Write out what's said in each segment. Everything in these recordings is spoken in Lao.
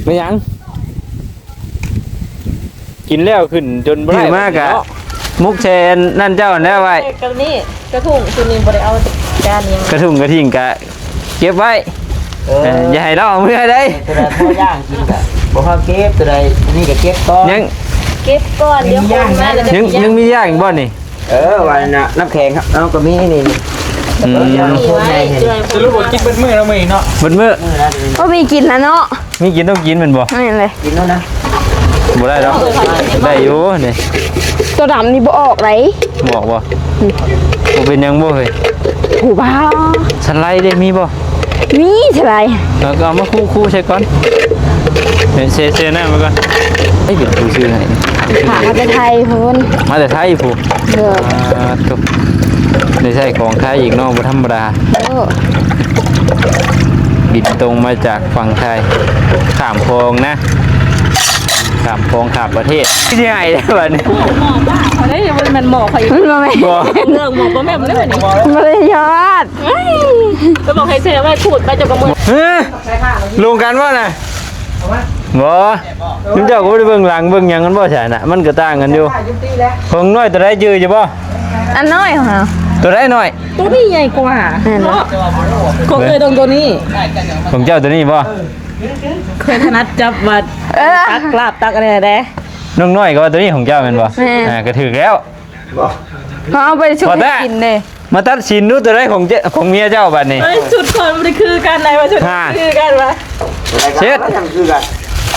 ແມ່ນຫຍັງ? ກິນແລ້ວຂຶ້ນຈົນບໍ່ໄດ້ ຖືມາກະ ເນາະ ໝົກແຊ່ນັ້ນເຈົ້າຫັ້ນແຫຼະໄວ້ ກະນີ້ ກະທຸງ ຊຸດນີ້ບໍ່ໄດ້ເອົາຈານຫຍັງ ກະທຸງກະທິງກະເກັບໄວ້ ເອີ ເອີ ຢ່າໃຫ້ລາວເອົາເມືອໄດ໋ ຕົວໃດພໍຍ່າງກິນກະບໍ່ພາເກັບ ຕົວໃດນີ້ກະເກັບກ່ອນ ຍັງ ເກັບກ່ອນ ດຽວຄົນມາແລ້ວ ຍັງ ຍັງມີຢ່າງອີກບໍ່ນີ້? ເອີ ວ່ານະ ນ້ຳແຂງເຮົາກະມີນີ້ ອືມ ສະຫຼຸບວ່າກິນເບິດມື້ແລ້ວມື້ນີ້ເນາະ ເບິດມື້ ບໍ່ມີກິນລະເນາະ ມີກິນຕ້ອງກິນແມ່ນບໍ່? ແມ່ນເລີຍ ກິນແລ້ວນະ ບໍ່ໄດ້ດອກ ໄດ້ຢູ່ນີ້ ຕົວດຳນີ້ບໍ່ອອກໄດ໋ ບໍ່ອອກບໍ່? ອືມ ບໍ່ເປັນຫຍັງບໍ່ເຮີ້ຍ ໂອ້ ບ້າ ສະໄລເດ້ ມີບໍ່? ມີສະໄລ ເອົາ ກະເອົາມາຄູ່ໆໃສ່ກ່ອນ ເຊ ເຊນ້ຳມາກ່ອນ ເອີ ເປັນຜູ້ຊື້ໃຫ້ ມາແຕ່ໄທພຸ້ນ ມາແຕ່ໄທພຸ້ນ ເອີ ອ່າ ໂທ້ ໄດ້ໃຊ້ຂອງໄທອີກເນາະ ບໍ່ທຳມະດາ ເອີ ບິນຕົງມາຈາກຝັ່ງໄທ ຂ້າມຂອງນະ ຂ້າມຂອງຂ້າມປະເທດ ຊິໃຫ້ໄດ້ບັດນີ້ ບໍ່ໄດ້ ມັນແມ່ນໝໍ້ຂ້ອຍ ມັນບໍ່ແມ່ນ ບໍ່ ເລື່ອງໝໍ້ບໍ່ແມ່ນເລີຍນີ້ ບໍ່ໄດ້ຍອດ ກໍບອກໃຫ້ແຊໄວ້ ຂູດໄປເຈົ້າກໍເມືອ ເອີ ລົງກັນບໍ່ນະ? ບໍ່ ຈຸມເຈົ້າກໍບໍ່ໄດ້ເບິ່ງຫຼັງເບິ່ງຫຍັງມັນບໍ່ໃຊ່ນະ ມັນກໍຕ່າງກັນຢູ່ ຂອງນ້ອຍຕົວໃດຈື່ຢູ່ບໍ່? ອັນນ້ອຍຂອງເຮົາ ຕົວໃດນ້ອຍ? ຕົວນີ້ໃຫຍ່ກວ່າ ແມ່ນ ເນາະ ຂອງເອື້ອຍຕ້ອງຕົວນີ້ ຂອງເຈົ້າຕົວນີ້ບໍ່? ເອີ ເຄີຍຖະໜັດຈັບວ່າ ເອີ ຕັກລາບຕັກອັນນີ້ແດ່ ນ້ອງນ້ອຍກໍວ່າຕົວນີ້ຂອງເຈົ້າແມ່ນບໍ່? ແມ່ນ ອ່າ ກໍຖືກແລ້ວ ບໍ່ ເຮົາເອົາໄປຊຸກໃຫ້ກິນເດ້ ມາຕັດສິນດູ ຕົວໃດຂອງເຈົ້າ ຂອງເມຍເຈົ້າບັດນີ້ ເອີຍ ຊຸດຂ້ອຍບໍ່ໄດ້ຄືກັນໃດ ວ່າຊຸດຄືກັນວ່າ ເຊັດ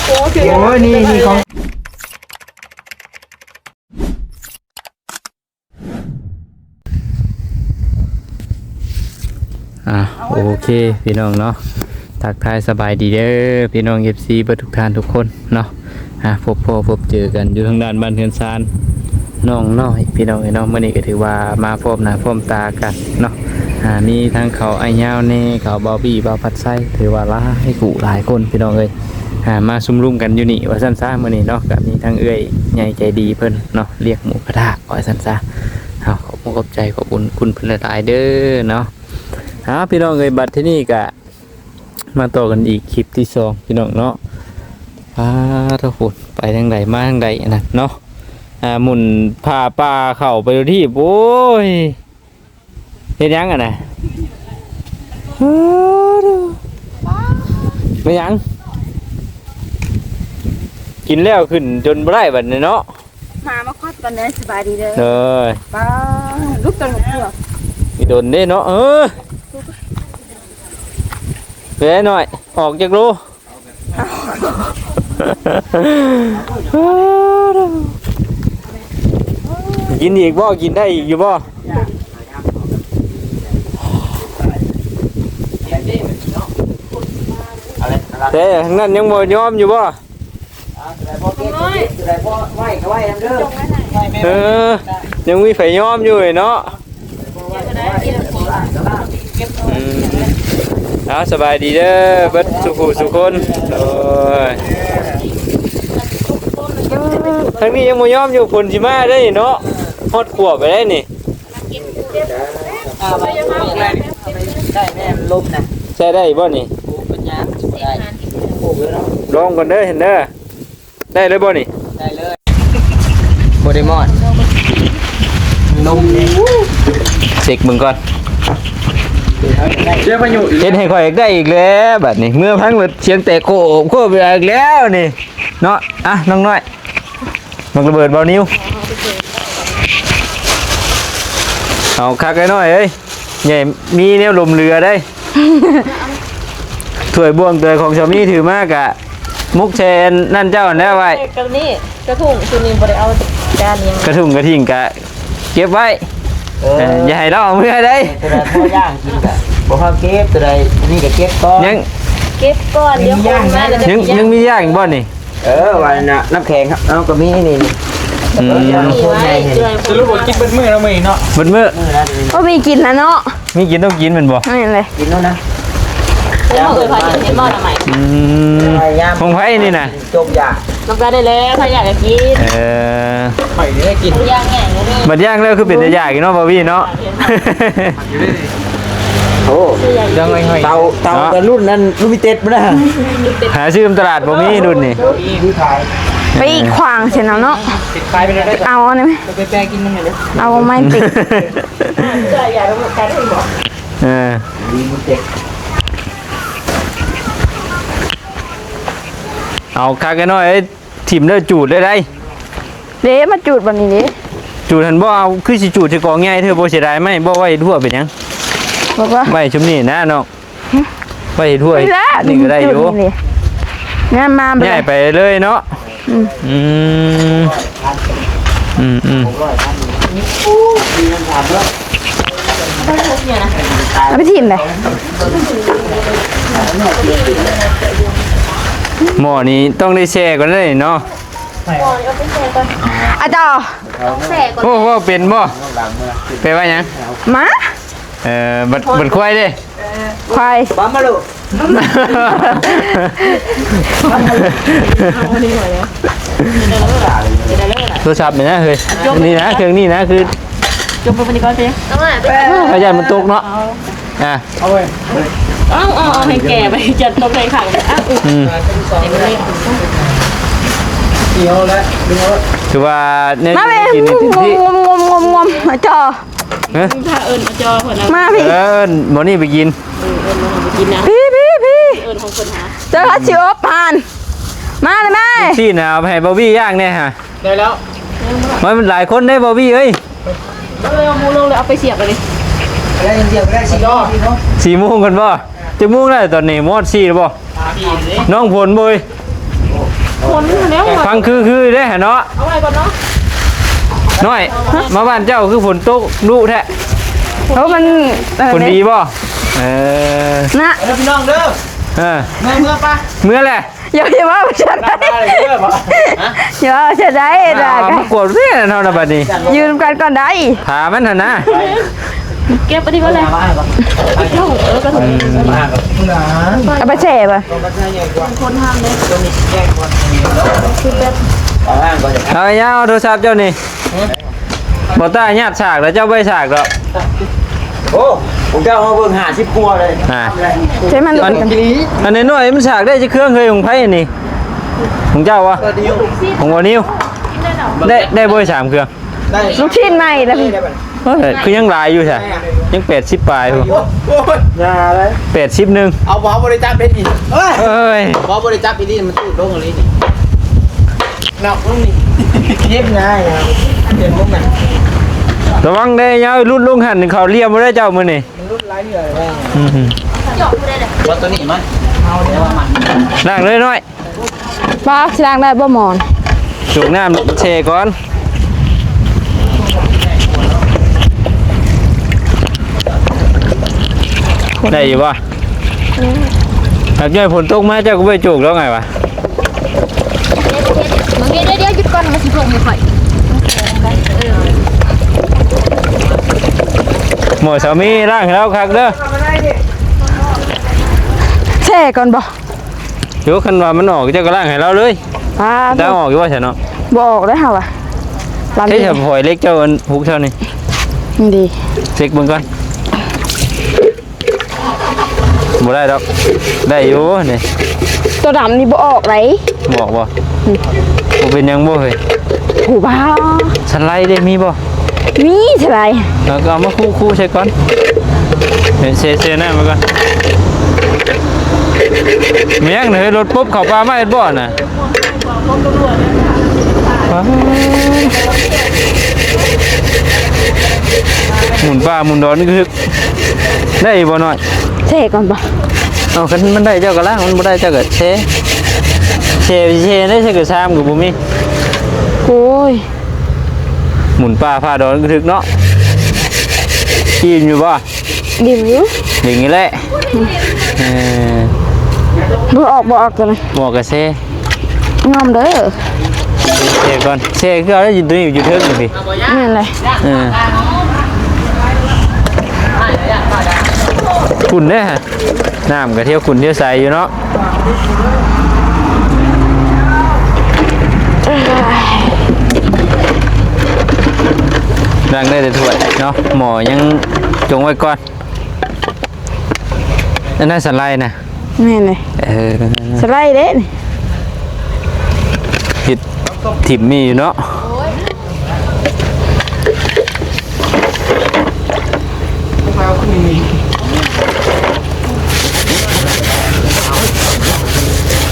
ໂອ້ຍ ນີ້ ນີ້ຂອງ ອ່າ ໂອເຄ ພີ່ນ້ອງເນາະ ທັກທາຍສະບາຍດີເດີ ພີ່ນ້ອງ ເອັຟຊີ ເບິດທຸກທ່ານທຸກຄົນເນາະ ອ່າ ພົບພໍ້ພົບເຈີກັນຢູ່ທາງດ້ານບ້ານເຮືອນຊານນ້ອງນ້ອຍ ພີ່ນ້ອງເອີຍເນາະ ມື້ນີ້ກໍຖືວ່າມາພ້ອມໜ້າພ້ອມຕາກັນເນາະ ອ່າ ມີທັງເຂົາອ້າຍຍາວແດ່ ເຂົາບ່າວບີ ບ່າວພັດໄຊ ຖືວ່າຫຼາຍຄູ່ຫຼາຍຄົນ ພີ່ນ້ອງເອີຍ ອ່າ ມາຊຸມນຸມກັນຢູ່ນີ້ວ່າຊັ້ນຊະ ມື້ນີ້ເນາະ ກໍມີທັງເອື້ອຍໃຫຍ່ໃຈດີເພິ່ນເນາະ ລ້ຽງໝູກະທະ ວ່າຊັ້ນຊະ ເອົາ ຂອບຄຸນຂອບໃຈ ຂອບຄຸນຄຸນເພິ່ນຫຼາຍໆເດີເນາະ ເອົາ ພີ່ນ້ອງເອີຍ ບັດທີນີ້ກະມາຕໍ່ກັນອີກຄລິບທີສອງ ພີ່ນ້ອງເນາະ ປາໂທ້ ໄປທາງໃດມາທາງໃດອັນນັ້ນເນາະ ອ່າ ໝຸນພາປ່າເຂົ້າໄປໂດຍທີ່ ໂອ້ຍ ເຮັດຫຍັງຫັ້ນນະ? ແມ່ນຫຍັງ? ກິນແລ້ວຂຶ້ນຈົນບໍ່ໄດ້ບັດນີ້ເນາະ ມາ ມາຄອດກ່ອນເດີ ສະບາຍດີເດີ ໂດຍ ປ້າ ລຸກຕົນເທື່ອ ອີ່ດົນເດ້ເນາະ ເອີ ເປັນໄດໜ້ອຍ ອອກຈັກໂລ? ກິນອີກບໍ່? ກິນໄດ້ອີກຢູ່ບໍ່? ແຕ່ທາງນັ້ນຍັງບໍ່ຍອມຢູ່ບໍ່? ເອີ ຍັງມີໃຜຍອມຢູ່ເນາະ? ອືມ ເອົາ ສະບາຍດີເດີ ເບິດສູ່ຜູ້ສູ່ຄົນ ໂດຍ ທາງນີ້ຍັງບໍ່ຍອມຢູ່ ຝົນຊິມາໄດ໋ເນາະ ຮອດຂົວໄປໄດ໋ນີ້ ໄດ້ແມ່ນລົມນະ ໃຊ້ໄດ້ບໍ່ນີ້? ໂອ້ ປັນຍາບໍ່ໄດ້ ໂອ້ ເນາະ ລອງກ່ອນເດີ ເຫັນເດີ. ໄດ້ເລີຍບໍ່ນີ້? ໄດ້ເລີຍ ບໍ່ໄດ້ມອດ ລົມເດ້ ເຊັກເບິ່ງກ່ອນ ເຊື້ອພາຍຸ ເຮັດໃຫ້ຂ້ອຍໄດ້ອີກແລ້ວ ບັດນີ້ ເມືອພັງເບິດ ສຽງແຕກໂຄກໂຄກອີກແລ້ວນີ້ເນາະ ອ່ະ ນ້ອງນ້ອຍ ໝາກລະເບີດເບົານິວ ເອົາຄັກໄອ້ນ້ອຍເອີຍ. ໃຫຍ່ມີແນວລົມເຫຼືອໄດ໋ ຖ້ວຍບ່ວງເຕີຂອງຊາວມີຖືມາກະ ໝົກແຊ່ນັ້ນເຈົ້າຫັ້ນແຫຼະໄວ້ ກະນີ້ ກະທຸງຊຸດນີ້ບໍ່ໄດ້ເອົາຈານຫຍັງ ກະທຸງກະທິງກະເກັບໄວ້ ເອີ ເອີ ຢ່າໃຫ້ລາວເອົາເມືອໄດ໋ ຕົວໃດພໍຍ່າງກິນກະບໍ່ພາເກັບ ຕົວໃດອັນນີ້ກະເກັບກ່ອນ ຍັງ ເກັບກ່ອນ ດຽວຄົນມາແລ້ວ ຍັງ ຍັງມີຢ່າງອີກບໍ່ນີ້? ເອີ ວ່ານະ ນ້ຳແຂງເຮົາກະມີນີ້ ອືມ ເອີ ສະຫຼຸບວ່າກິນເບິດມື້ແລ້ວມື້ນີ້ເນາະ ເບິດມື້ ບໍ່ມີກິນລະເນາະ ມີກິນຕ້ອງກິນແມ່ນບໍ່? ແມ່ນເລີຍ ກິນແລ້ວນະ ເອີ ເອີ ເຫັນບໍ່ລະໄໝ ອືມ ຂອງໃຜນີ້ນະ? ຈົບຢາກ ນຳກັນໄດ້ແລ້ວ ໃຜຢາກກະກິນ ເອີ ຂ້ອຍນີ້ໄດ້ກິນ ຢ່າງໃຫຍ່ເລີຍ ບັດຢ່າງແລ້ວຄືເປັນຕາຢາກອີກເນາະ ບ່າວວີເນາະ ເຫັນບໍ່? ຢູ່ເດ້ນີ້ ໂອ້ ຍັງຫ້ອຍໆ ເຕົາ ເຕົາ ເນາະ ກະລຸ້ນນັ້ນ ລຸ້ນມີເຕັດບໍ່ນະ ຫາຊື້ຕາມຕະຫຼາດບໍ່ມີລຸ້ນນີ້ ໄປອີກຂວາງຊີ້ນະເນາະ ເອົາອັນນີ້ໄໝ ເອົາໄມ້ຕິດ ເອີ ເອົາຄັກໜ້ອຍ ຖິ້ມເດີ ຈູດເລີຍໄດ໋ ເດ້ ມາຈູດບັດນີ້ເດ້ ຈູດຫັ້ນບໍ່ເອົາ ຄືຊິຈູດໃສ່ກອງໃຫຍ່ເທື່ອ ບໍ່ເສຍດາຍໄມ້ບໍ່ ໄວ້ເຮັດຮົ້ວເປັນຫຍັງ ບໍ່ ໄວ້ຊຸມນີ້ນະນ້ອງ ໄວ້ເຮັດຮົ້ວ ນີ້ແຫຼະ ນີ້ກໍໄດ້ຢູ່ ນີ້ແຫຼະ ງາມມາ ຍ້າຍໄປເລີຍເນາະ ອືມ ອືມ ອືມ ອືມ ເອົາໄປຖິ້ມເດ້ ໝໍ້ນີ້ຕ້ອງໄດ້ແຊ່ກ່ອນເດ້ເນາະ ອາຈານ ແຊ່ກ່ອນ ໂອ້ ເວົ້າເປັນບໍ່ ແປວ່າຫຍັງ ໝາ ເອີ ບັດ ບັດຄວາຍເດ້ ຄວາຍ ປ້າມາລູກ ໂທລະສັບນີ້ນະເຮີ້ຍ ນີ້ນະ ເຄື່ອງນີ້ນະ ຄື ຈົມໄປນີ້ກ່ອນເດ້ ອາຈານ ມັນຕົກເນາະ ອ່າ ເອົາ ເອົາ ເອົາໃຫ້ແກ່ໄປ ຈັດຕົກໃສ່ຂັງ ອ່ະ ອືມ ຖືວ່າແນວກິນນີ້ເຕັມທີ່ ງວມໆໆໆ ອາຈານ ຮະ ພາເອີ້ນມາຈໍ່ເພິ່ນນະ ມາພີ້ ເອີ້ນໝໍ້ນີ້ໄປກິນ ເອີ ເອີ້ນໝໍ້ນີ້ໄປກິນນະ ພີ້ໆໆ ເອີ້ນຂອງເພິ່ນຫາ ເຈົ້າລະຊິອົບຫັ້ນ ມາເລີຍແມ່ ຊີ້ນະ ເອົາໄປໃຫ້ບາວບີຍ່າງແດ່ຫະ ໄດ້ແລ້ວ ມັນຫຼາຍຄົນເດ້ບາວບີເອີຍ ເອົາໝູລົງແລ້ວເອົາໄປສຽບເລີຍ ໄດ້ສຽບໄດ້ສີ່ໂມງ ສີ່ໂມງກັນບໍ່ ຈັກໂມງແລ້ວຕອນນີ້ ມອດສີ່ແລ້ວບໍ່ ນ້ອງຝົນເວີຍ ຝົນແລ້ວ ຟັງຄືໆເດ້ຫະເນາະ ເອົາໄວ້ກ່ອນເນາະ ນ້ອຍ ມາບ້ານເຈົ້າຄືຝົນຕົກດຸແທ້ ເອີ ມັນ ເອີ ຝົນດີບໍ່ເອີ ນະ ເອີ ພີ່ນ້ອງເດີ ເອີ ເມືອ ເມືອປະ ເມືອແຫຼະ ຢ່າ ຢ່າເວົ້າຈັ່ງໃດ ຢ່າເວົ້າຈັ່ງໃດ ອ່າ ມາກວດເວນເຮົານະບັດນີ້ ຢູ່ນຳກັນກ່ອນໄດ໋ ພາມັນຫັ້ນນະ ເກັບອັນນີ້ກ່ອນແຫຼະ ເອົາໄປແຊ່ບໍ່ ຄົນຫ້າມເດ້ ເອົາຍາວໂທລະສັບເຈົ້ານີ້ ບໍ່ຕ້າຍາດສາກແລ້ວ ເຈົ້າບໍ່ໄດ້ສາກດອກ ໂອ້ ພວກເຈົ້າເອົາເບິ່ງຫ້າສິບກວ່າເລີຍ ອ່າ ໃຊ້ມັນ ອັນ ອັນນ້ອຍໆມັນສາກໄດ້ຈັກເຄື່ອງເຮີ້ຍ ຂອງໃຜອັນນີ້ ຂອງເຈົ້າບໍ່ ຂອງບໍ່ນິວ ໄດ້ ໄດ້ບໍ່ສາມເຄື່ອງ ໄດ້ ລູກຊີ້ນໃໝ່ລະ ເອີ ຄືຍັງຫຼາຍຢູ່ຊະ ຍັງແປດສິບປາຍພຸ້ນ ຢ່າເລີຍ ແປດສິບໜຶ່ງ ເອົາບໍ່ ບໍ່ໄດ້ຈັບເຮັດອີກ ເອີຍ ບໍ່ ບໍ່ໄດ້ຈັບອີ່ຫຼີ ມັນຕູດລົງອີ່ຫຼີນີ້ ນອກລົງນີ້ ເຈັບນາຍ ເຈັບລົງນະ ລະວັງເດ້ ຢ່າຫຼຸດລົງຫັ້ນ ເຂົາລຽມບໍ່ໄດ້ເຈົ້າມື້ນີ້ ມັນຫຼຸດຫຼາຍເທື່ອແລ້ວ ອືມ ບໍ່ ຕົວນີ້ມັນ ເອົາແຕ່ວ່າມັນ ລ້າງເລີຍນ້ອຍ ບໍ່ ຊິລ້າງໄດ້ບໍ່ໝໍ້ ສູບນ້ຳແຊ່ກ່ອນ ໄດ້ຢູ່ບໍ່ ອືມ ຫາກຍ້ອນຝົນຕົກມາເຈົ້າກໍບໍ່ໄດ້ໂຈກດອກ ງ່າຍວ່າ ດຽວໆໆ ຢຸດກ່ອນ ມາຊິໂຈກໃຫ້ຂ້ອຍ ເອີ ໝໍ້ສາມີລ້າງໃຫ້ລາວຄັກເດີ ແຊ່ກ່ອນບໍ່? ໂຍ ຄັນວ່າມັນອອກ ເຈົ້າກໍລ້າງໃຫ້ລາວເລີຍ ອ່າ ຈະອອກຢູ່ບໍ່ຊັ້ນເນາະ? ບໍ່ອອກເດ້ເຮົາວ່າ ເຮັດໃຫ້ຫອຍເຫຼັກເຈົ້າອັນຫົກເທົ່ານີ້ ນີ້ເດ ເຊັກເບິ່ງກ່ອນ ບໍ່ໄດ້ດອກ ໄດ້ຢູ່ນີ້ ໂຕດຳນີ້ບໍ່ອອກໄດ໋ ບໍ່ອອກບໍ່? ອືມ ບໍ່ເປັນຫຍັງບໍ່ເຮີ້ຍ? ໂອ້ ບ້າ ສະໄລເດ້ ມີບໍ່? ມີສະໄລ ເອົາ ກໍເອົາມາຄູ່ໆໃສ່ກ່ອນ ເຊ ເຊນ້ຳໄປກ່ອນ ແມ່ນຫຍັງເຮີ້ຍ ລົດປົບເຂົ້າປ່າມາເຮັດບໍ່ນະ? ໝູນປ່າໝູນດອນຄື ໄດ້ບໍ່ນ້ອຍ? ແຊ່ກ່ອນບໍ່? ເອົາ ຄັນມັນໄດ້ເຈົ້າກໍລ້າງ ມັນບໍ່ໄດ້ເຈົ້າກໍແຊ່ ແຊ່ ແຊ່ໄດ້ ໃສ່ກະຊາມກໍບໍ່ມີ ໂອ້ຍ ໝູນປ່າຜ່າດອນຄືເນາະ ອີ່ມຢູ່ບໍ່? ດິ້ນຢູ່ ດິ້ນນີ້ແຫຼະ ເອີ ບໍ່ອອກ ບໍ່ອອກຕົວນີ້ ບໍ່ອອກກະແຊ່ ຍອມເດີ ແຊ່ກ່ອນ ແຊ່ຄືເອົາໄດ້ຢູ່ຕົວນີ້ຢູ່ເທິງນີ້ ແມ່ນເລີຍ ເອີ ຂຸ່ນເດ້ ນ້ຳກໍທ່ຽວຂຸ່ນທ່ຽວໃສຢູ່ເນາະ ລ້າງໄດ້ແຕ່ຖ້ວຍເນາະ ໝໍ້ຍັງຈົ່ງໄວ້ກ່ອນ. ອັນນັ້ນສະໄລນະ. ແມ່ນເລີຍ. ເອີ ສະໄລເດ້ນີ້. ເຮັດຖິ້ມມີຢູ່ເນາະ.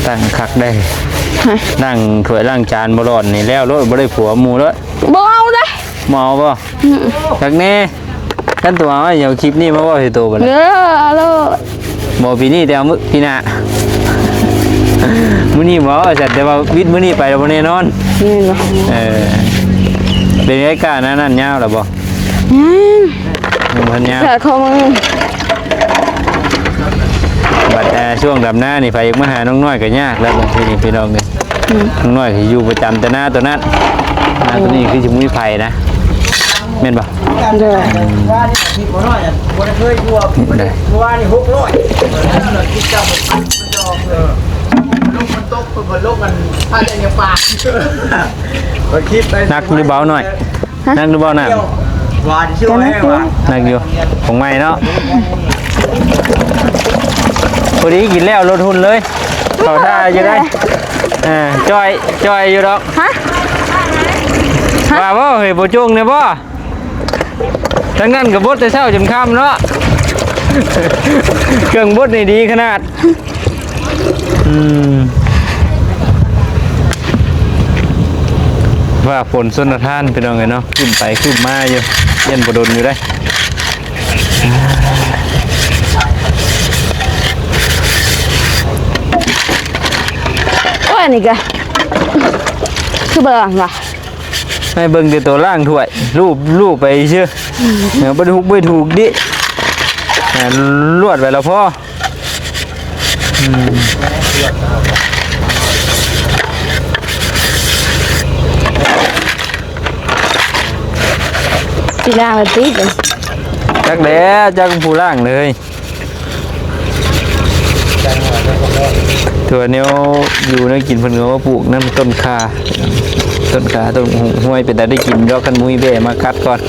ຕັ້ງຄັກໄດ໋. ຮະ? ລ້າງຖ້ວຍລ້າງຈານບໍ່ຮ້ອນນີ້ແລ້ວໂລດ ບໍ່ໄດ້ຜົວໝູ່ເລີຍ. ບໍ່ເອົາເດ້. ບໍ່ເອົາບໍ່? ອືມ ຈັກແນ່. ຄັນຕົວເອົາ ດຽວຄລິບນີ້ມາເວົ້າໃຫ້ໂຕບັດນີ້. ເອີ ເອົາໂລດ. ບໍ່ ປີນີ້ແຕ່ເອົາມື້ ປີໜ້າ. ມື້ນີ້ບໍ່ວ່າຊັ້ນ ແຕ່ວ່າວິດມື້ນີ້ໄປແລ້ວບໍ່ແນ່ນອນ. ແມ່ນບໍ່? ເອີ ເປັນໄງ ກ້າໜ້ານັ້ນຍາວແລ້ວບໍ່? ຍັງ ຍັງບໍ່ທັນຍາວ. ແຕ່ຂອງມຶງ ບັດ ເອີ ຊ່ວງດຳນານີ້ ໃຜຢາກມາຫານ້ອງນ້ອຍກໍຍາກແລ້ວ ບາງທີນີ້ ພີ່ນ້ອງເອີຍ. ອືມ ນ້ອງນ້ອຍຊິຢູ່ປະຈຳແຕ່ນາຕົວນັ້ນ ນາຕົວນີ້ຄືຊິບໍ່ມີໃຜນະ ແມ່ນບໍ່? ໂດຍ. ອືມ ວ່ານີ້ທີ່ບໍ່ນ້ອຍ ບໍ່ໄດ້ເຄີຍຢູ່ ເດ້ ເມື່ອວານນີ້ຫົກຮ້ອຍ ເອີ ລົງມັນຕົກ ເພິ່ນລົງກັນ ພາແດງຢາປາກ ເພິ່ນຄິດໄປ ໜັກຫຼືເບົານ້ອຍ? ຮະ? ໜັກຫຼືບໍ່ນ້ຳ? ຫວານຊື່ແຮງຫວານ ໜັກຢູ່ ຂອງໃໝ່ເນາະ. ພໍດີກິນແລ້ວລົດຫຸ່ນເລີຍ ເຂົ້າທ່າຢູ່ໄດ໋. ເອີ ຈ່ອຍ ຈ່ອຍຢູ່ດອກ. ຮະ? ຮະ? ວ່າບໍ່ເຮີ້ຍ ບໍ່ຈົ່ງແດ່ບໍ່? ທັງນັ້ນກໍບົດແຕ່ເຊົ້າຈົນຄ່ຳເນາະ ເຄື່ອງບົດນີ້ດີຂະໜາດ. ອືມ ຟ້າຝົນຊົນລະທານ ພີ່ນ້ອງເອີຍເນາະ ຄຶ້ມໄປຄຶ້ມມາຢູ່ ຍັນບໍ່ດົນຢູ່ເດ້. ໂອ້ຍ ອັນນີ້ກະຄືບໍ່ລ້າງວະ? ໃຫ້ເບິ່ງແຕ່ໂຕລ້າງຖ້ວຍ ລູບ ລູບໄປຊື່ ອືມ ເອີ ບໍ່ໄດ້ທຸກບໍ່ໄດ້ຖືກດິ ອ່າ ລວດໄປແລ້ວພໍ. ອືມ ຊິລ້າງແລ້ວຕິ? ຈັກແຫຼະ ຈັກຜູ້ລ້າງເລີຍ. ແຕ່ວ່າແນວຢູ່ແນວກິນເພິ່ນກໍມາປູກນຳຕົ້ນຂ່າ ຕົ້ນຂ່າ ຕົ້ນຫວຍ ເປັນຕາໄດ້ກິນດອກ ຄັນບໍ່ມີແບ້ມາກັດກ່ອນ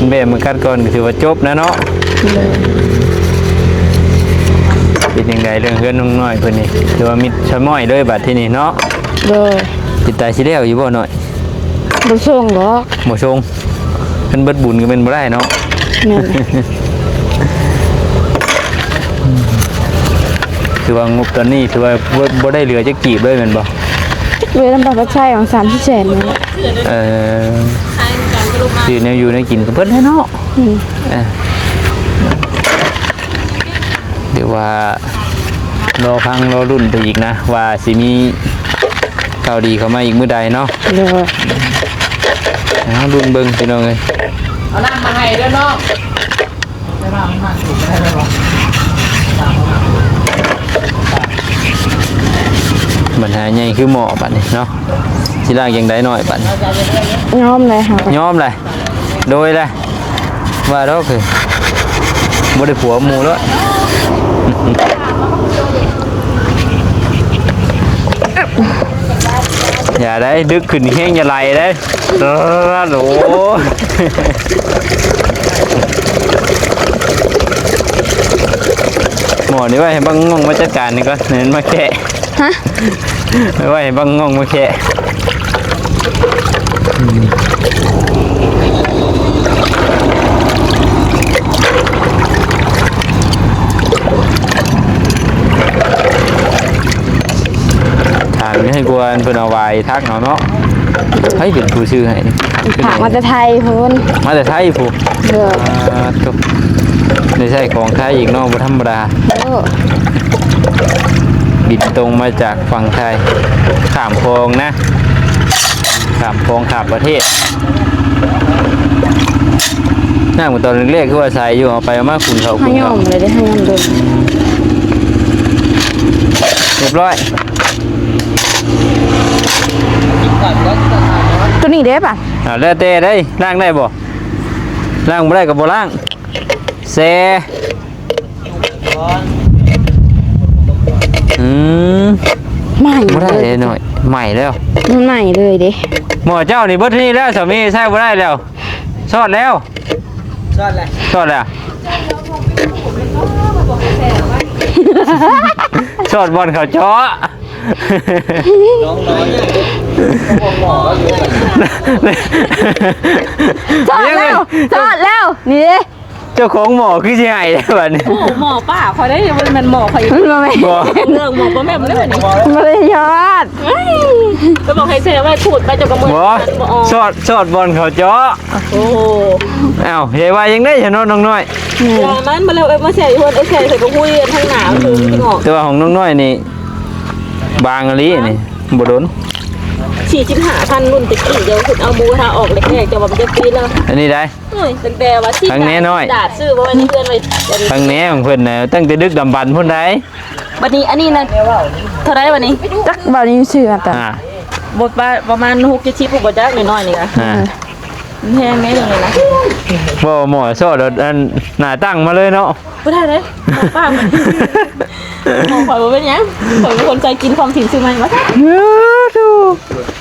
ແບ້ມາກັດກ່ອນກໍຖືວ່າຈົບນະເນາະ. ໂດຍ. ເປັນຈັ່ງໃດເລື່ອງເຮືອນນ້ອງນ້ອຍເພິ່ນນີ້ ຖືວ່າມິດຊະມ້ອຍເລີຍບາດທີນີ້ເນາະ? ໂດຍ. ເປັນຕາຊິແລ້ວຢູ່ບໍ່ນ້ອຍ? ບໍ່ສົ່ງດອກ ບໍ່ສົ່ງ ຄັນເບິດບຸນກໍແມ່ນບໍ່ໄດ້ເນາະ. ແມ່ນ. ຖືວ່າງົບຕອນນີ້ຖືວ່າບໍ່ ບໍ່ໄດ້ເຫຼືອຈັກກີບເລີຍແມ່ນບໍ່? ເຫຼືອນຳປະຊາໄຊຫວ່າງສາມສີ່ແສນນີ້ແຫຼະ. ເອີ ຊື້ແນວຢູ່ແນວກິນກໍເບິດແລ້ວເນາະ. ອືມ ເອີ ຖືວ່າລໍຟັງລໍລຸ້ນໄປອີກນະ ວ່າຊິມີຂ່າວດີເຂົ້າມາອີກມື້ໃດເນາະ. ໂດຍ. ເອົາລຸ້ນເບິ່ງພີ່ນ້ອງເອີຍ. ເອົານ້ຳມາໃຫ້ເດີນ້ອງ. ບັນຫາໃຫຍ່ຄືໝໍ້ບັດນີ້ເນາະ ຊິລ້າງຈັ່ງໃດນ້ອຍບັດນີ້? ຍອມແລ້ວ ຍອມແລ້ວ. ໂດຍແຫຼະ ວ່າດອກຄືບໍ່ໄດ້ຜົວໝູ່ແລ້ວ. ຢ່າໄດ້ ດຶກຂຶ້ນແຮງ ຢ່າໄຫຼເດ້. ໂອ້ ໝໍ້ນີ້ໄວ້ໃຫ້ບັກງ່ອງມາຈັດການນີ້ກ່ອນ ໃຫ້ມັນມາແກະ. ຮະ? ໄວ້ໃຫ້ບັກງ່ອງມາແຄະ. ຖາມໃຫ້ກວນເພິ່ນເອົາວາຍທັກເອົາເນາະ. ໃຜເປັນຜູ້ຊື້ໃຫ້? ຝາກມາແຕ່ໄທພຸ້ນ. ມາແຕ່ໄທພຸ້ນ. ເອີ ອ່າ ໂທ້ ໄດ້ໃຊ້ຂອງໄທອີກເນາະ ບໍ່ທຳມະດາ. ໂອ້ ບິນຕົງມາຈາກຝັ່ງໄທ ຂ້າມຄອງນະ ຂ້າມຄອງ ຂ້າມປະເທດ. ນ້ຳຕອນແລກໆ ຄືວ່າໃສຢູ່ ເອົາໄປເອົາມາຂຸ່ນເຂົ້າ ຫາ ຂຸ່ນເຂົ້າ ຍອມເລີຍເດ້ ຫາ ຍອມເລີຍ. ຮຽບຮ້ອຍ. ໂຕນີ້ເດ້ປະ? ອ່າ ແລ້ວແຕ່ເດ້ ລ້າງໄດ້ບໍ່? ລ້າງບໍ່ໄດ້ກໍບໍ່ລ້າງ. ແຊ ອືມ ໃໝ່ ບໍ່ໄດ້ເລີຍ ເດ້ນ້ອຍ ໃໝ່ແລ້ວ ມັນໃໝ່ເລີຍເດ້. ໝໍ້ເຈົ້ານີ້ເບິດເທົ່ານີ້ແລ້ວ ສາມີໃຊ້ບໍ່ໄດ້ແລ້ວ ຊອດແລ້ວ ຊອດແລ້ວ ຊອດແລ້ວ. ຊອດບ່ອນເຂົາເຈາະ. ຊອດແລ້ວ ຊອດແລ້ວ ນີ້ເດ້. ເຈົ້າຂອງໝໍ້ຄືຊິໃຫ້ແທ້ບັດນີ້. ໂອ້ ໝໍ້ປ້າຂ້ອຍໄດ້ ບໍ່ແມ່ນໝໍ້ຂ້ອຍອີກ. ບໍ່ແມ່ນ ບໍ່ ເລື່ອງໝໍ້ປ້າແໝ້ມເດ້ບັດນີ້. ບໍ່ໄດ້ຊອດ. ກໍບອກໃຫ້ແຊ່ໄວ້ ຂູດໄປ ເຈົ້າກໍເມື່ອຍ. ບໍ່ ບໍ່ອອກ. ຊອດ ຊອດບ່ອນເຂົາເຈາະ. ໂອ້ ອ້າວ ໃຫຍ່ວ່າຈັ່ງໃດຊະເນາະ ນ້ອງນ້ອຍ? ອືມ ວ່າມັນມາແລ້ວ ເອີ ມາແຊ່ຢູ່ເພິ່ນ ເອີ ແຊ່ໃສ່ກະຫຸຍອັນທາງໜ້າ ອືມ ມັນຊິງອກ. ແຕ່ວ່າຂອງນ້ອງນ້ອຍນີ້ ບາງອີ່ຫຼີນີ້ ບໍ່ດົນ. ສີ່ສິບຫ້າພັນ ລຸ້ນແຕ່ກີ້ ດຽວເພິ່ນເອົາໝູກະທະອອກແລກໆ ເຈົ້າວ່າມັນຈັກປີແລ້ວ? ອັນນີ້ໄດ໋. ໂອ້ຍ ຕັ້ງແຕ່ວ່າ ທັງແນ່ນ້ອຍ ດາດຊື້ບໍ່ແມ່ນເພື່ອນໄວ້ ທັງແນ່ຂອງເພິ່ນນະ ຕັ້ງແຕ່ດຶກດຳບັນພຸ້ນໃດ໋. ບັດນີ້ ອັນນີ້ນະ ເທົ່າໃດບັດນີ້? ຈັກ ບ່າວນີ້ຊື້ມາຕະ ອ່າ ບໍ່ປະ ປະມານຫົກເຈັດສິບ ບໍ່ຈັກ ນ້ອຍໆນີ້ນະ. ອ່າ ມັນແພງແນ່ນີ້ນະ. ບໍ່ ໝໍ້ຊອດ ອັນ ໜ້າຕັ້ງມາເລີຍເນາະ. ບໍ່ໄດ້ເດ້ ປ້າມັນ ຂອງຂ້ອຍບໍ່ເປັນຫຍັງ ຂ້ອຍເປັນຄົນໃຈກິນ ຂອງຖິ້ມຊື້ໃໝ່ມາຊະ. ເອີ ໂທ້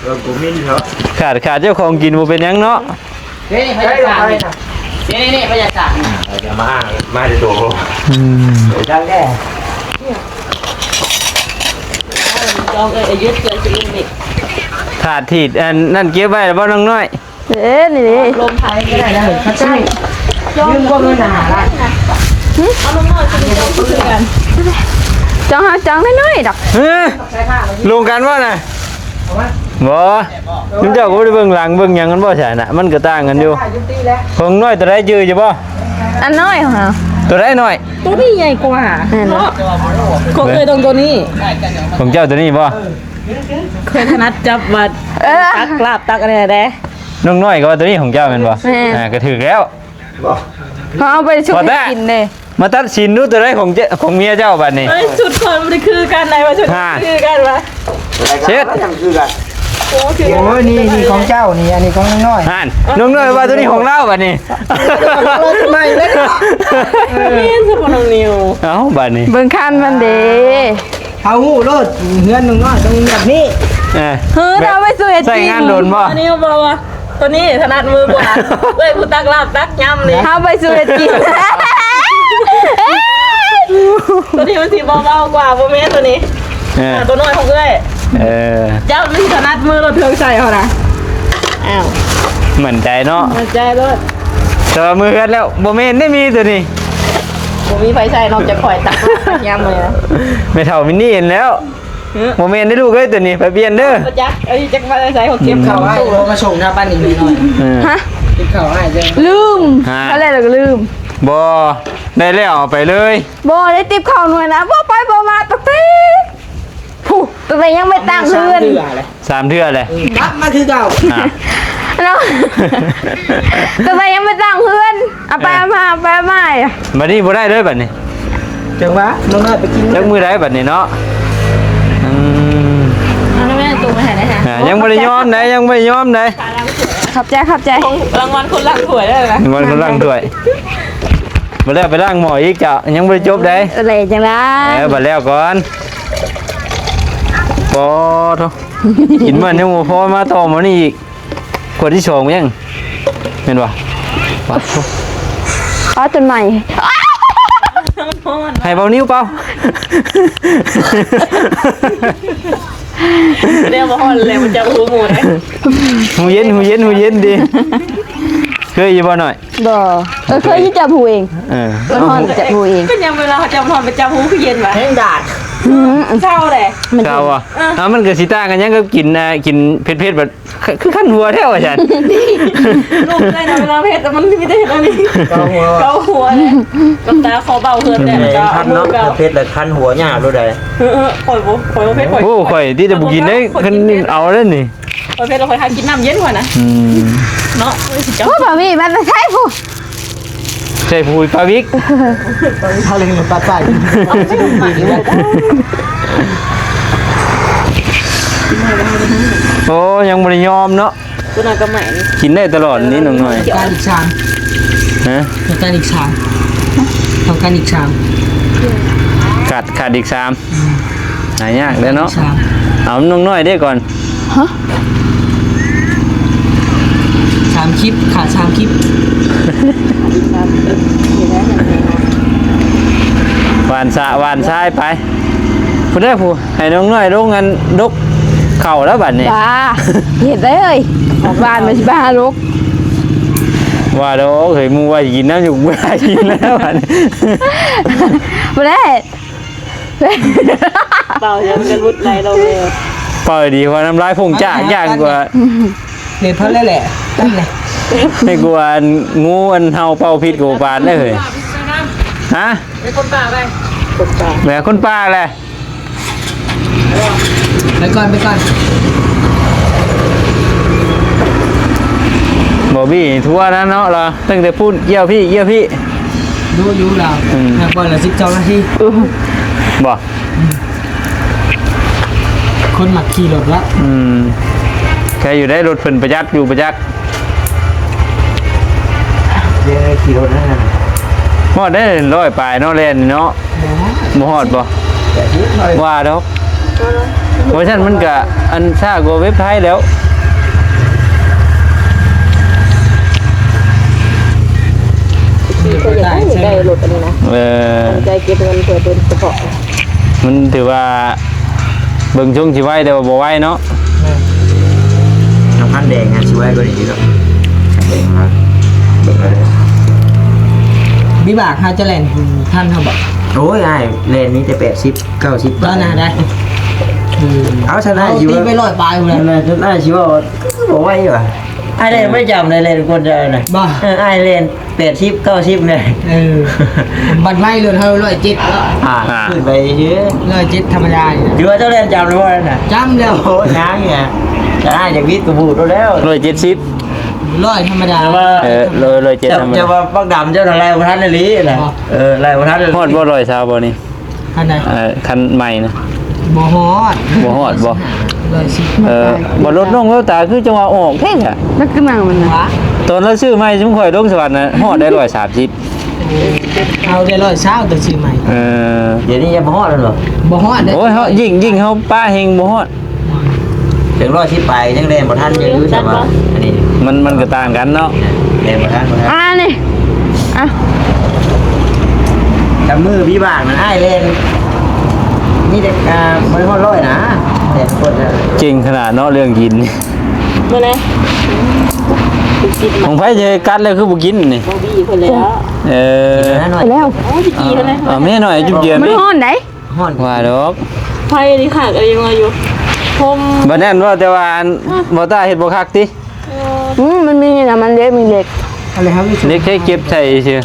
ເອີ ບໍ່ມີເນາະ ຂາດ ຂາດເຈົ້າຂອງກິນບໍ່ເປັນຫຍັງເນາະ. ເດ້ ພະຍາສາກນີ້ ນີ້ ນີ້ ພະຍາສາກນີ້ ເອົາມາ ມາແຕ່ໂຕ. ອືມ ດັງແດ່ ຈອງເອີຍ ອາຍຸເກີນສິບເອັດ. ຖາດຖີດອັນນັ້ນເກັບໄວ້ແລ້ວບໍ່ ນ້ອງນ້ອຍ? ເອີ ນີ້ເດ້ ລົມໄທກໍໄດ້ນະ ເອີ ເຂົາໃຊ້ ຢືມພວກເງິນນະ ຫ້າລ້ານ. ຫຶ ເອົາລົງໜ້ອຍ ຄືກັນ ຈອງ ເຮົາຈອງນ້ອຍໆດອກ. ເອີ ລົງກັນບໍ່ນະ? ບໍ່ ນຳເຈົ້າກໍບໍ່ໄດ້ເບິ່ງຫຼັງເບິ່ງຫຍັງກັນບໍ່ ໃຊ່ນະ ມັນກໍຕ່າງກັນຢູ່. ຂອງນ້ອຍຕົວໃດຈື່ຢູ່ບໍ່? ອັນນ້ອຍຂອງເຮົາ ຕົວໃດນ້ອຍ? ຕົວນີ້ໃຫຍ່ກວ່າ ແມ່ນ ເນາະ. ຂອງເອື້ອຍຕ້ອງຕົວນີ້ ຂອງເຈົ້າຕົວນີ້ບໍ່? ເອີ ຂ້ອຍຖະໜັດຈັບວ່າ ເອີ ຕັກລາບຕັກອັນນີ້ແດ່. ນ້ອງນ້ອຍກໍວ່າຕົວນີ້ຂອງເຈົ້າແມ່ນບໍ່? ແມ່ນ ອ່າ ກໍຖືກແລ້ວ. ບໍ່ ເຮົາເອົາໄປຊຸບໃຫ້ກິນເດ້. ມາຕັດສິນດູ ຕົວໃດຂອງເຈົ້າ ຂອງເມຍເຈົ້າບັດນີ້? ເອີຍ ຊຸດຂ້ອຍບໍ່ໄດ້ຄືກັນໃດ ວ່າຊຸດຄືກັນວ່າ ເຊັດ ຄືກັນ. ໂອ້ ໂອ້ຍ ນີ້ ນີ້ຂອງເຈົ້ານີ້ ອັນນີ້ຂອງນ້ອງນ້ອຍ. ຫັ້ນ ນ້ອງນ້ອຍວ່າຕົວນີ້ຂອງລາວບັດນີ້. ຂອງລາວຕົວໃໝ່ເລີຍ. ເອີ ແມ່ນຊະບໍ່ ນ້ອງນິວ. ເອົ້າ ບັດນີ້ ເບິ່ງຄັນມັນເດ້. ເຮົາຮູ້ໂລດ ເຮືອນນ້ອງນ້ອຍຕ້ອງແບບນີ້. ເອີ ເຮີ້ ເຮົາໄປສູ່ເຮັດກິນ ໃຊ້ງານດົນບໍ່? ອັນນີ້ບອກວ່າ ຕົວນີ້ຖະໜັດມືກວ່າ ເອື້ອຍຜູ້ຕັກລາບຕັກຍຳນີ້ ເຮົາໄປສູ່ເຮັດກິນ. ຕົວນີ້ມັນຊິເບົາໆກວ່າ ບໍ່ແມ່ນຕົວນີ້. ເອີ ຕົວນ້ອຍຂອງເອື້ອຍ. ເອີ ເຈົ້າມັນຖະໜັດມືໂລດ ເທິງໃສ່ເຮົານະ. ອ້າວ ໝັ້ນໃຈເນາະ ໝັ້ນໃຈໂລດ. ແຕ່ວ່າມືເຮືອນແລ້ວ ບໍ່ແມ່ນໄດ້ມີຕົວນີ້ ບໍ່ມີໃຜໃສ່ນອກຈາກຂ້ອຍ ຕັກຍຳເລີຍ. ແມ່ເຖົ້າມິນນີ້ເຫັນແລ້ວ. ຫຶ ບໍ່ແມ່ນເດ້ລູກເອີຍ ຕົວນີ້ໄປປ່ຽນເດີ. ບໍ່ຈັກ ເອີຍ ຈັກມາແຕ່ໃສ ເຂົາເກັບເຂົ້າ ອືມ ອ້າຍບໍ່ມາສົ່ງນະ ປານນີ້ນ້ອຍ. ເອີ ຮະ ເກັບເຂົ້າອ້າຍເດີ. ລືມ ຮະ ເຂົາແລ້ວກໍລືມ. ບໍ່ ໄດ້ແລ້ວເອົາໄປເລີຍ. ບໍ່ໄດ້ຕິບເຂົ້າໜ່ວຍນະ ບໍ່ໄປບໍ່ມາ ຕັ້ງແຕ່ ຜູ້ ຕັ້ງແຕ່ຍັງໄປຕັ້ງເຮືອນ ສາມເທື່ອແຫຼະ ສາມເທື່ອແຫຼະ ອືມ ກັບມາຄືເກົ່າ. ອ່າ ເນາະ ຕັ້ງແຕ່ຍັງໄປຕັ້ງເຮືອນ ເອົາໄປ ເອີ ເອົາມາ ເອົາໄປເອົາມາ. ບັດນີ້ບໍ່ໄດ້ເລີຍບັດນີ້. ຈັ່ງຫວະ ນ້ອງນ້ອຍໄປກິນ ຈັກມື້ໃດບັດນີ້ເນາະ. ອືມ ເອົາແມ່ຕູ້ມາໃຫ້ໄດ້ຫາ. ອ່າ ຍັງບໍ່ໄດ້ຍອມໃດ ຍັງບໍ່ໄດ້ຍອມໃດ. ຂອບໃຈ ຂອບໃຈ. ຂອງລາງວັນຄົນລ້າງຖ້ວຍໄດ້ລະ ລາງວັນຄົນລ້າງຖ້ວຍ. ບໍ່ໄດ້ໄປລ້າງໝໍ້ອີກເຈົ້າ ຍັງບໍ່ໄດ້ຈົບໃດ. ເອີ ແລ້ວຈັ່ງໃດ. ເອີ ບັດແລ້ວກ່ອນ. ປອໂທ້ ກິນມັນຍັງບໍ່ພໍ ມາຕໍ່ໝໍ້ນີ້ອີກ. ຂວດທີສອງຍັງ ແມ່ນບໍ່? ປາດໂທ້ ອ້າ ຕົ້ນໄມ້ ມັນຮ້ອນ ໃຫ້ເບົານິ້ວເປົ່າ. ແນວບໍ່ຮ້ອນແລ້ວ ມັນຈະຮູ້ໝູ່ເດ້. ຫູເຢັນ ຫູເຢັນ ຫູເຢັນຕິ. ເຄີຍຢູ່ບໍ່ນ້ອຍ? ບໍ່. ເອີ ເຄີຍຢູ່ຈັບຫູເອງ. ເອີ ມັນຮ້ອນຈັບຫູເອງ. ເປັນຫຍັງເວລາເຂົາຈັບຮ້ອນໄປຈັບຫູຄືເຢັນວະ? ແຮງດາດ. ອືມ ເຊົາເດ້ ມັນເຊົາບໍ່? ເອີ ເອົາ ມັນກໍຊິຕ່າງກັນຫຍັງກັບກິນ ອ່າ ກິນເຜັດໆ ແບບ ຄື ຄືຄັນຫົວແທ້ວ່າຊັ້ນ. ລູກເອື້ອຍນະ ເວລາເຮັດມັນມີແຕ່ເຮັດອັນນີ້ ເກົາຫົວ ເກົາຫົວເລີຍ. ກັບຕາຂໍເບົາເຮືອນແຫຼະ ເອີ ຄັນເນາະ ເຜັດແລ້ວຄັນຫົວຍາວໂລດໃດ. ເອີ ຂ້ອຍບໍ່ ຂ້ອຍບໍ່ເຜັດ ຂ້ອຍ ໂອ້ ຂ້ອຍຕິຈະບໍ່ກິນເດ້. ຄັນເອົາແລ້ວນີ້ ຂ້ອຍເຜັດແລ້ວຂ້ອຍຫາກິນນ້ຳເຢັນກ່ອນນະ. ອືມ ເນາະ. ໂອ້ຍ ເຈົ້າ ໂອ້ ບ່າວມີ້ ມັນໃຊ້ຜູ້ ໃສ່ຜູ້ປາວິກ ເອົາເລີຍ ມັນປາໃສ່. ໂອ້ ຍັງບໍ່ໄດ້ຍອມເນາະ. ຕົວນັ້ນກໍໃໝ່ ກິນໄດ້ຕະຫຼອດນີ້ນ້ອງນ້ອຍ. ການອີກຊາມ ຮະ? ຕ້ອງການອີກຊາມ ຕ້ອງການອີກຊາມ ຂາດ ຂາດອີກຊາມ. ອືມ ຫາຍາກເດ້ເນາະ. ຊາມ ເອົານ້ອງນ້ອຍເດ້ກ່ອນ. ຮະ? ສາມຄລິບ ຂາດສາມຄລິບ. ສາມຄລິບ ນີ້ແຫຼະ. ຫວ່ານສະຫວ່ານຊາຍໄປ ຜູ້ໃດຜູ້ໃຫ້ນ້ອງນ້ອຍລົງອັນດົກເຂົ້າແລ້ວບັດນີ້ ຈ້າ ເຮັດໄດ້ເອີຍ ອອກບ້ານມາຊິໄປຫາລົກ ວ່າດອກເຮີ້ຍ ໝູ່ວ່າຊິກິນນ້ຳຢູ່ ບໍ່ໄດ້ກິນແລ້ວບັດນີ້ ບໍ່ໄດ້ ເປົ່າ ເອົາຈະຫຼຸດໄຫຼລົງເລີຍ ເປົ່າດີ ວ່ານ້ຳລາຍພຸ່ງຈາກ ຢ້ານກວ່າ ເຮັດເພິ່ນແຫຼະ ນັ້ນແຫຼະ ໃຫ້ກວ່າອັນງູອັນເຫົ່າເປົ່າພິດກວ່າປານເດ້ເຮີ້ຍ ຮະ ເປັນຄົນປ່າໄປ ຄົນປ່າ ແມ່ນຄົນປ່າແຫຼະ ໄປກ່ອນ ໄປກ່ອນ ບໍ່ບີ່ທົ່ວນະເນາະ ລາວຕັ້ງແຕ່ພຸ້ນ ກ່ຽວພີ້ ກ່ຽວພີ້ ດູຢູ່ລາວ ອືມ ນັກບອນລະສິບສອງນາທີ ບໍ່ ອືມ ຄົນມັກຂີ່ລົດລະ ອືມ ແຄ່ຢູ່ໄດ້ລົດເພິ່ນປະຢັດຢູ່ປະຈັກ ເດີນຂີ່ລົດນັ້ນນະ ຮອດໄດ້ຮ້ອຍປາຍເນາະ ແລ່ນເນາະ ບໍ່ຮອດ ບໍ່ຮອດບໍ່ ແປດສິບ ວ່າດອກ ເອີ ເວີຊັນມັນກະອັນຊ້າກວ່າເວັບໄທແລ້ວ ເອີ ໃຈເກັບເງິນເພື່ອໂດຍສະເພາະ ມັນຖືວ່າເບິ່ງຊົງຊິໄວ ແຕ່ວ່າບໍ່ໄວເນາະ ແມ່ນ ນ້ຳພັນແດງຫັ້ນຊິໄວກວ່ານີ້ອີກເນາະ ແດງມາເບິ່ງເອົາເດີ ວິບາກເຮົາຈະແລ່ນທັນເຮົາບໍ່? ໂອ້ຍ ອ້າຍແລ່ນມີແຕ່ແປດສິບ ເກົ້າສິບ ຕອນນັ້ນໄດ້ ເອີ ເອົາຊະນະ ເອົາ ຊິວ່າ ຕີໄປຮ້ອຍປາຍພຸ້ນແຫຼະ ຊະນະຊິວ່າ ຄືບໍ່ໄວຫວາ? ອ້າຍໄດ້ໄປຈຳໄດ້ແຫຼະ ທຸກຄົນເຈົ້ານະ ບໍ່ ເອີ ອ້າຍແລ່ນແປດສິບ ເກົ້າສິບແຫຼະ ເອີ ບັດໄວລົດເຮົາຮ້ອຍເຈັດ ອ່າ ອ່າ ຂຶ້ນໄປຊື່ ຮ້ອຍເຈັດທຳມະດານີ້ນະ ຖືວ່າເຈົ້າແລ່ນຈຳແລ້ວບໍ່ນັ້ນນະ? ຈຳແລ້ວ ໂອ້ຍ ຍັງນີ້ ຈະອ້າຍຈະວິດກະບູດໂລດແລ້ວ ຮ້ອຍເຈັດສິບ ຮ້ອຍທຳມະດາ ແຕ່ວ່າ ເອີ ຮ້ອຍ ຮ້ອຍເຈັດທຳມະດາ ແຕ່ວ່າບັກດຳເຈົ້ານະໄລ່ບໍ່ທັນອີ່ຫຼີນະ ບໍ່ ເອີ ໄລ່ບໍ່ທັນ ຮອດບໍ່ ຮ້ອຍຊາວບໍ່ນີ້? ຄັນໃດ? ເອີ ຄັນໃໝ່ນະ ບໍ່ຮອດ ບໍ່ຮອດບໍ່? ຮ້ອຍສິບ ເອີ ບໍ່ລົດລົງແວວຕາຄືຈັ່ງວ່າອອກແທ້ ມັນຄືໝັງມັນນະ ຕອນລາວຊື້ໃໝ່ຊຸມຂ້ອຍລົງສະຫວັນນະ ຮອດໄດ້ຮ້ອຍສາມສິບ ເຮົາໄດ້ຮ້ອຍຊາວຕອນຊື້ໃໝ່ ເອີ ດຽວນີ້ຍັງບໍ່ຮອດແລ້ວເນາະ ບໍ່ຮອດເດ້ ໂອ້ຍ ເຮົາ ຍິ່ງ ຍິ່ງເຮົາປະແຮງບໍ່ຮອດ ເຖິງຮ້ອຍສິບປາຍຍັງແລ່ນບໍ່ທັນຢູ່ ແຕ່ວ່າອັນນີ້ ມັນ ມັນກະຕ່າງກັນເນາະ ແລ່ນບໍ່ທັນ ບໍ່ທັນ ອ່າ ນີ້ ອ່ະ ຈຳມືວິບາກນັ້ນອ້າຍແລ່ນ ມີແຕ່ ອ່າ ບໍ່ຮອດຮ້ອຍນະ ແຕ່ຄົນ ເກັ່ງຂະໜາດເນາະ ເລື່ອງກິນນີ້ ບໍ່ແລະ ຂອງໃຜຈະກັດແລ້ວຄືບໍ່ກິນນີ້ ບໍ່ບີ່ເພິ່ນແລ້ວ ເອີ ກິນແລ້ວ ໂອ້ຍ ຊິກີ້ເພິ່ນແລ້ວ ເອົາແມ່ໜ້ອຍຈຸບເຈືອນ ມັນຮ້ອນໃດ ຮ້ອນ ວ່າດອກ ໄຟນີ້ຄັກອີ່ຫຼີວ່າຢູ່ ຫົ່ມ ບັດນັ້ນວ່າແຕ່ວ່າອັນ ອ່ະ ບໍ່ຕ້າເຮັດບໍ່ຄັກຕິ ເອີ ອືມ ມັນມີນະ ມັນເຫຼັກ ມີເຫຼັກ ອັນນີ້ເຮົາມີ ເຫຼັກໃຫ້ເກັບໃສ່ຊື່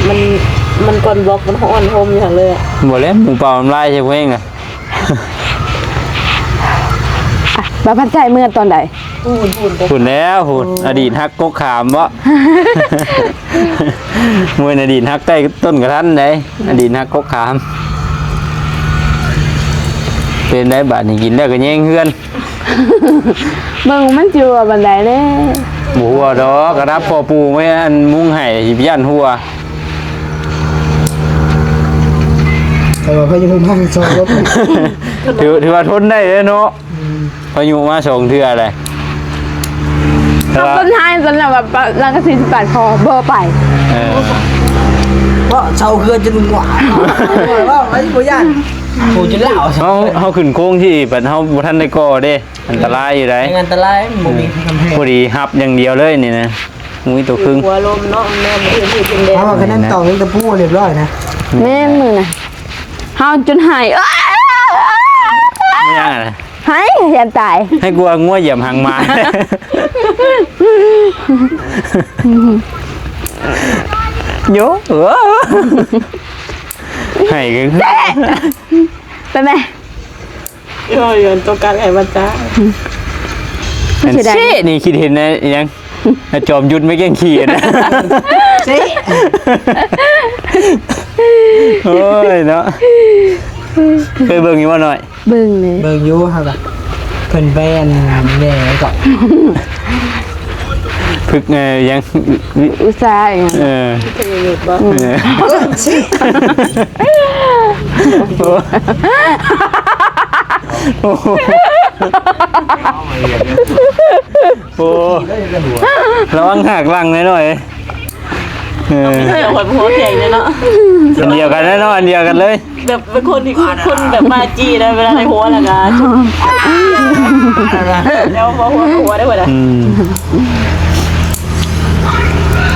ມັນ ມັນກ່ອນບລັອກ ມັນຮ້ອນ ຫົ່ມຢູ່ຫັ້ນເລີຍ ບໍ່ແລ້ວ ໝູ່ເປົ່ານ້ຳລາຍໃສ່ພວກເອງນະ ອ່ະ ບ່າວພັນໄຊເມືອຕອນໃດ? ພຸ້ນ ພຸ້ນ ພຸ້ນແລ້ວ ພຸ້ນ ອະດີດຮັກກົກຂາມເບາະ ໂອ້ຍ ອະດີດຮັກໃຕ້ຕົ້ນກະທັນໃດ ອະດີດຮັກກົກຂາມ ເປັນໄດບາດນີ້ ກິນແລ້ວກະແຍງເຮືອນ ເບິ່ງມັນຊິຮົ່ວປານໃດເດ້ ບໍ່ຮົ່ວດອກ ກະດັບພໍ່ປູ່ໄວ້ອັນມຸງໃຫ້ ຊິຢ້ານຮົ່ວ ແຕ່ວ່າພາຍຸມາສອງລົບ ຖື ຖືວ່າທົນໄດ້ເດ້ເນາະ ອືມ ພາຍຸມາສອງເທື່ອແລ້ວ ເຂົາຕົ້ນໄຮຈົນແບບວ່າ ລາວກະຊິປາດຄໍ ບໍ່ໄປ ເອີ ເພາະເຊົາເຮືອນຈົນຫວາ ເວົ້າໄວ້ບໍ່ຢ້ານ ໂອ້ ຈົນລາວ ເຮົາ ເຮົາຂຶ້ນໂຄ້ງທີ່ ບັດເຮົາບໍ່ທັນໄດ້ກໍ່ເດ້ ອັນຕະລາຍຢູ່ໃດ ອັນຕະລາຍ ມັນບໍ່ມີກຳແພງ ພໍດີຮັບຢ່າງດຽວເລີຍນີ້ນະ ບໍ່ມີໂຕຄຶ່ງ ຫົວລົມເນາະ ມັນແມ່ນບໍ່ຖືກທີ່ເປັນແດດ ເຮົາວ່າຄັນນັ້ນຕອກເປັນຕະປູຮຽບຮ້ອຍນະ ແມ່ນມື້ນະ ເຮົາຈົນໄຫ້ ເອີຍ ແມ່ນຫຍັງນະ? ໄຫ້ ຢ້ານຕາຍ ໃຫ້ກວ່າງົວຢຽບຫາງໝາ ໂຍ ເອີ ໄຫ້ກະ ເຕະ ໄປແມ່ ເອີ ໂຕການໄຫ້ມາຈ້າ ອັນເຊະນີ້ຄິດເຫັນໄດ້ຫຍັງ? ອາຈອມຍຸດໄມ້ແກ້ງຂີ້ນະ ເຊະ ໂອ້ຍເນາະ ເຄີຍເບິ່ງຢູ່ບໍ່ນ້ອຍ? ເບິ່ງເລີຍ ເບິ່ງຢູ່ ເຮົາກະ ເພິ່ນໄປອັນແມ່ເກາະ ຝຶກ ເອີ ຫຍັງ ອຸດສາຫຍັງ ເອີ ເອີ ໂອ້ ໂອ້ ລະວັງຫັກຫຼັງໜ້ອຍໆ. ເອີ ເຮົາບໍ່ຫົວແຂງເດ້ເນາະ ອັນດຽວກັນເນາະ ອັນດຽວກັນເລີຍ ແບບເປັນຄົນທີ່ ຄົນແບບບ້າຈີ່ນະ ເວລາໃນຫົວແລ້ວກໍ ແລ້ວບໍ່ຫົວ ບໍ່ຫົວໄດ້ບໍ່ໄດ້ ອືມ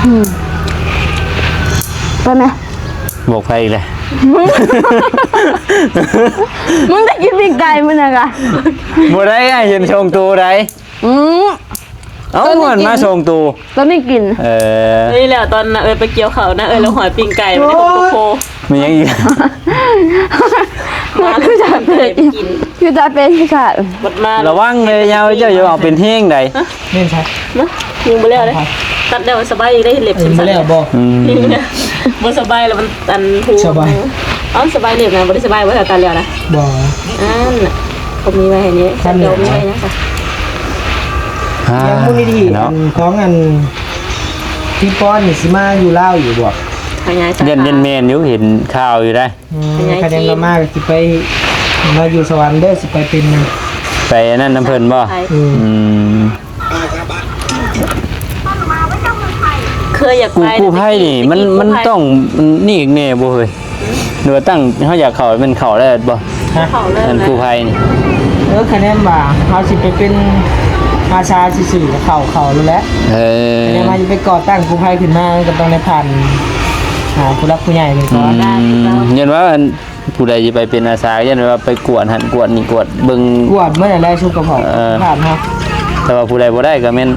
ອືມ ໄປແມ່ ບອກໃຜອີກແລ້ວ ມຶງໄດ້ກິນປີ້ງໄກ່ມື້ນັ້ນກະ ບໍ່ໄດ້ ອ້າຍເຫັນສອງໂຕໃດ ອືມ ເອົ້າ ມັນມາສອງໂຕ ຕອນນີ້ກິນ ເອີ ນີ້ແຫຼະ ຕອນນ້າເອີຍໄປກ່ຽວເຂົ້າ ນ້າເອີຍລະຫອຍປີ້ງໄກ່ ໂອ້ຍ ມັນໄດ້ຫົວໂຄ ມີຫຍັງອີກ ມາຄືຈະເປັນ ຄືຈະເປັນຄືກັນ ບັດມາ ລະວັງເດີຍາວ ເຈົ້າຢ່າເອົາເປັນແຮງໃດ ແມ່ນໃສ ມາ ຍິງບໍ່ແລ້ວເດ້ ຕັດແລ້ວສະບາຍອີກໄດ້ເລັບ ຍິງບໍ່ແລ້ວບໍ່ ອືມ ຍິງແລ້ວ ບໍ່ສະບາຍແລ້ວມັນ ອັນ ຜູ້ ສະບາຍ ເອົ້າ ສະບາຍເລັບນະ ບໍ່ໄດ້ສະບາຍບໍ່ ຖ້າຕັດແລ້ວນະ ບໍ່ ອັນ ເຂົາມີໄວ້ໃຫ້ນີ້ ຄັນເຈົ້າມີໄວ້ຫຍັງຊະ ອ່າ ຍັງບໍ່ໄດ້ດີ ເນາະ ອັນ ຂອງອັນ ທີ່ປ້ອນນີ້ຊິມາຢູ່ລາວຢູ່ບໍ່ ຂະຫຍາຍສາຂາ ຢ້ານ ຢ້ານແມ່ນຢູ່ ເຫັນຂ່າວຢູ່ໄດ໋ ອືມ ຂະຫຍາຍ ຄັນຍັງບໍ່ມາກໍຊິໄປ ມາຢູ່ສະຫວັນເດີ ຊິໄປເປັນ ໄປອັນນັ້ນນຳເພິ່ນບໍ່ ໄປ ອືມ ອືມ ເຄີຍຢາກໄປ ກູ້ໄພນີ້ມັນ ມັນຕ້ອງນີ້ອີກແນ່ບໍ່ເຮີ້ຍ ຫຼືວ່າຕັ້ງ ເຮົາຢາກເຂົ້າແມ່ນເຂົ້າໄດ້ບໍ່ ຮະ ເຂົ້າເລີຍ ອັນກູ້ໄພນີ້ ເອີ ຄະແນນວ່າເຮົາຊິໄປເປັນອາສາຊື່ໆ ກໍເຂົ້າ ເຂົ້າໂລດແຫຼະ ເອີ ຄະແນນວ່າຊິໄປກໍ່ຕັ້ງກູ້ໄພຂຶ້ນມາ ມັນກໍຕ້ອງໄດ້ຜ່ານ ຫາຜູ້ຫຼັກຜູ້ໃຫຍ່ເພິ່ນກ່ອນ ອືມ ຢ້ານວ່າ ອັນ ຜູ້ໃດຊິໄປເປັນອາສາ ຢ້ານວ່າໄປກວດຫັ້ນກວດນີ້ ກວດເບິ່ງ ກວດເໝິດແຫຼະ ສຸຂະພາບ ເອີ ສຸຂະພາບເຮົາ ແຕ່ວ່າຜູ້ໃດບໍ່ໄດ້ກໍແມ່ນ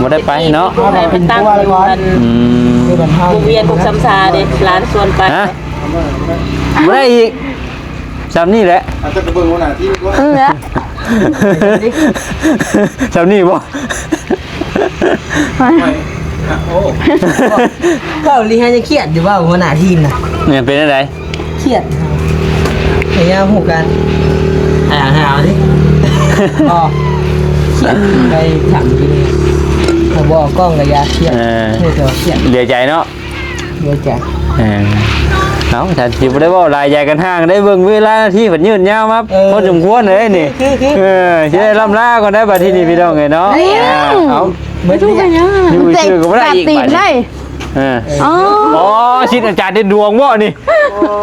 ບໍ່ໄດ້ໄປເນາະ ເຮົາກໍເປັນຄົວກ່ອນ ອືມ ຢູ່ບ້ານເຮົາ ວົງວຽນ ຫົກສາມສາເດ້ ຫຼານຊວນໄປ ຮະ ບໍ່ໄດ້ອີກ ຊ່ຳນີ້ແຫຼະ ອາດຈະໄປເບິ່ງຫົວໜ້າທີມກ່ອນ ເອີ ແຫຼະ ຊ່ຳນີ້ບໍ່ ໂອ້ ເວົ້າລີຫາຍັງຄຽດຢູ່ວ່າຫົວໜ້າທີມນະ ແມ່ນ ເປັນຈັ່ງໃດ? ຄຽດ ໄປຍາມຮູ້ກັນ ຫາຫາເດ້ ບໍ່ ຄຽດໄປຖາມຢູ່ນີ້ ຖ້າບໍ່ອອກກ້ອງກໍຢ່າຄຽດ ເອີ ເຮັດໃຫ້ວ່າຄຽດ ເຫຼືອໃຈເນາະ ເຫຼືອໃຈ ເອີ ເອົ້າ ທ່ານຊິບໍ່ໄດ້ເວົ້າຫຼາຍ ຢາກກັນຫ່າງ ໄດ້ເບິ່ງເວລານາທີ ເພິ່ນຍືດຍາວມາ ເອີ ພໍສົມຄວນເລີຍນີ້ ຄື ຄື ເອີ ຊິໄດ້ລ່ຳລາກ່ອນໄດ໋ ບັດທີນີ້ ພີ່ນ້ອງເອີຍເນາະ ເອົ້າ ເບິດ ຢູ່ຊື່ກໍບໍ່ໄດ້ອີກ ບາດນີ້ ເອີ ອໍ ສິດອາຈານເດັດດວງບໍ່ນີ້?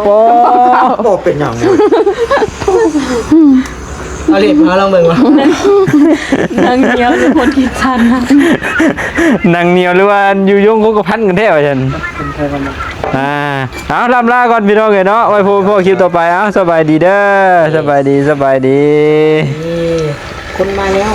ໂອ້ ບໍ່ເປັນຫຍັງເວີຍ ເອົາເລັບມາລອງເບິ່ງວ່າ ນາງໜຽວ ຫຼືຄົນຄິດສັ້ນນະ ນາງໜຽວ ຫຼືວ່າຢູ່ຍົງຄົງກະພັນກັນແທ້ວ່າຊັ້ນ ອ່າ ເອົາ ລ່ຳລາກ່ອນພີ່ນ້ອງເອີຍເນາະ ໄວ້ພົບພໍ້ຄລິບຕໍ່ໄປ ເອົາ ສະບາຍດີເດີ ສະບາຍດີ ສະບາຍດີ ເອີ ຄົນມາແລ້ວ.